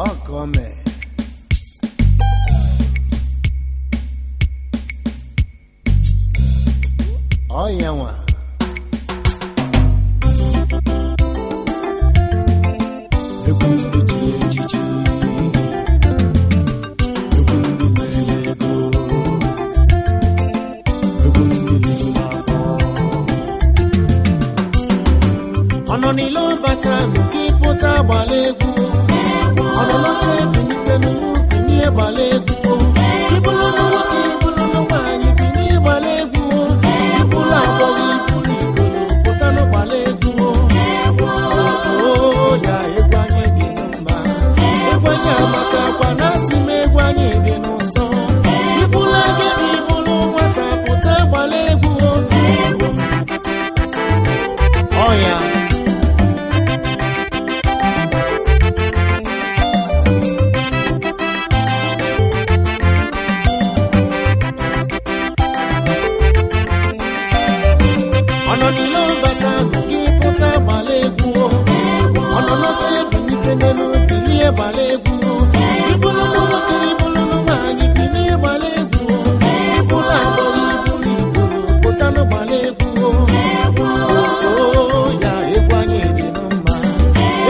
Ọkọme ọyanwa egwu ndị chiri echichi, egwu ndị nwere ego, egwu ndị lijuru afọ. Ọ nọ n'ile ọbata nke ịpụta gbala egwu. Ọ nọ n'oche bilite n'ukwu nye gbala egwu. Ịbụrụ na nwoke, ịbụrụ na nwaanyị, binye gbala egwu. Ịbụrụ agbọghọ, ịbụrụ ikolo, pụta na gbala egwu. Oo ya, egwu anyị dị na mma, egwu anyị amaka kwa na asị m egwu anyị dị n'ụsọ. Ịbụrụ agadi, ịbụrụ nwata, pụta gbala egwu. Ọya ọnọ n'ile ọbata gị pụta gbala egwu. Ọnọ n'oche bilite n'elu bilie gbala egwu. Ịbụrụ na nwoke, ịbụrụ na nwaanyị, bilie gbala egwu. Ịbụrụ agbọghọ, ịbụrụ ikolo, pụta na gbala egwu. Oo ya, egwu anyị dị na mma,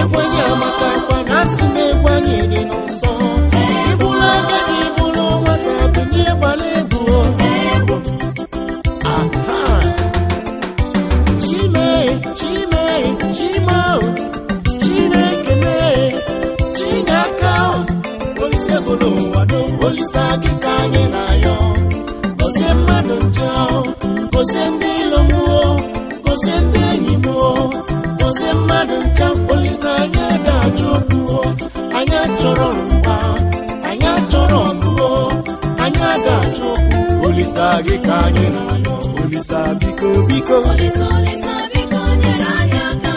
egwu anyị amaka kwa na asị m egwu anyị dị n'ụsọ. Ịbụrụ agadi, ịbụrụ nwata, bilie gbala egwu. Aha! Chime, chime, chimo, Chineke mee, Chineke Olise bụrụ ụwa dum, Olise gị ka anyị na-ayọ. Gọzie mmadụ njọ, gọzie ndị ilo m o, gọzie ndị enyi m o, gọzie mmadụ njọ, Olise anyị ada-achọ okwu o, anyị achọrọ mgba, anyị achọrọ ọgụ o, anyị ada-achọ okwu, Olise gị ka anyị na-ayọ, Olise biko biko. Olisa, Olisa, biko nyere anyị aka.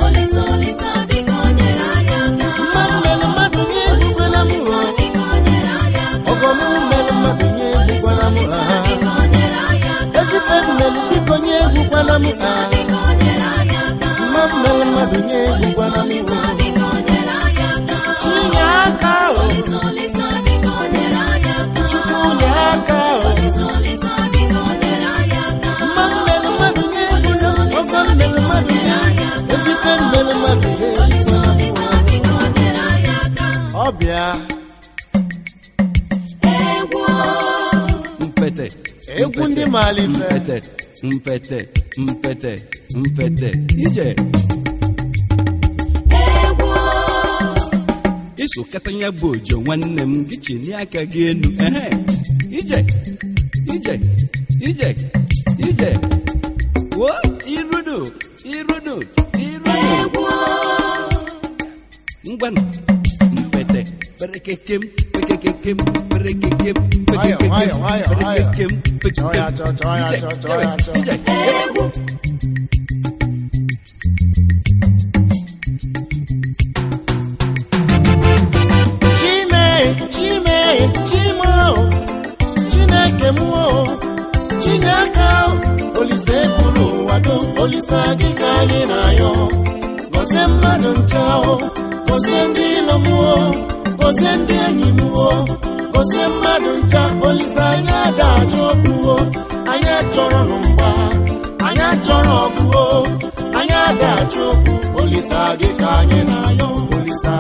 Olisa, Olisa, biko nyere anyị aka. Mma mmelụ mmadụ nye Olisa, egbukwala m Olisa, o. biko nyere anyị aka. Ọgọ m mmelụ mmadụ nye Olisa, egbukwala m Olisa, ha. biko nyere anyị aka. Ezigbo mmelụ biko nye egbukwala m Olisa, ha. biko nyere anyị aka. Mma mmelụ mmadụ nye Olisa, egbukwala m Olisa, o. biko nyere anyị aka. Chinye aka o. Olisa, Olisa, biko nyere anyị aka. Chukwu nye aka o. Olisa, Olisa, biko nyere anyị aka. Mma mmelụ mmadụ nye egbukwala m. Ọgọ mmelụ mmadụ nye. Ezigbo mmelụ mmadụ nye Olisa, egbukwala m Olisa, o. biko nyere anyị aka. Ọbịa. Egwu. Mpete. Egwu ndị maara ife. Mpete, mpete, mpete, mpete, ije. Egwu. Ịsụkata ya bụ ojo nwanne m gị chinie aka gị enu, ehe, ije, ije, ije, ije, wo irudu, irudu, irudu. Egwu. Ngwanụ, mpete, perekekem, pekekekem, perekekem, Nwayọ, pekekekem, nwayọ, nwayọ, nwayọ. perekekem, Chọọ ya achọ, chọọ ya ije, achọ, chọọ ya achọ. ije. Egwu. Chime, chime, chimo, Chineke mụ o, Chineke o, Olise bụrụ ụwa dum, Olise gị ka anyị na-ayọ. Gọzie mmadụ ncha o, gọzie ndị ilo m o, gọzie ndị enyi m o, gọzie mmadụ ncha, Olise anyị ada achọ okwu o, anyị achọrọ nụ mgba, anyị achọrọ ọgụ o, anyị ada achọ okwu, Olise gị ka anyị na-ayọ, Olise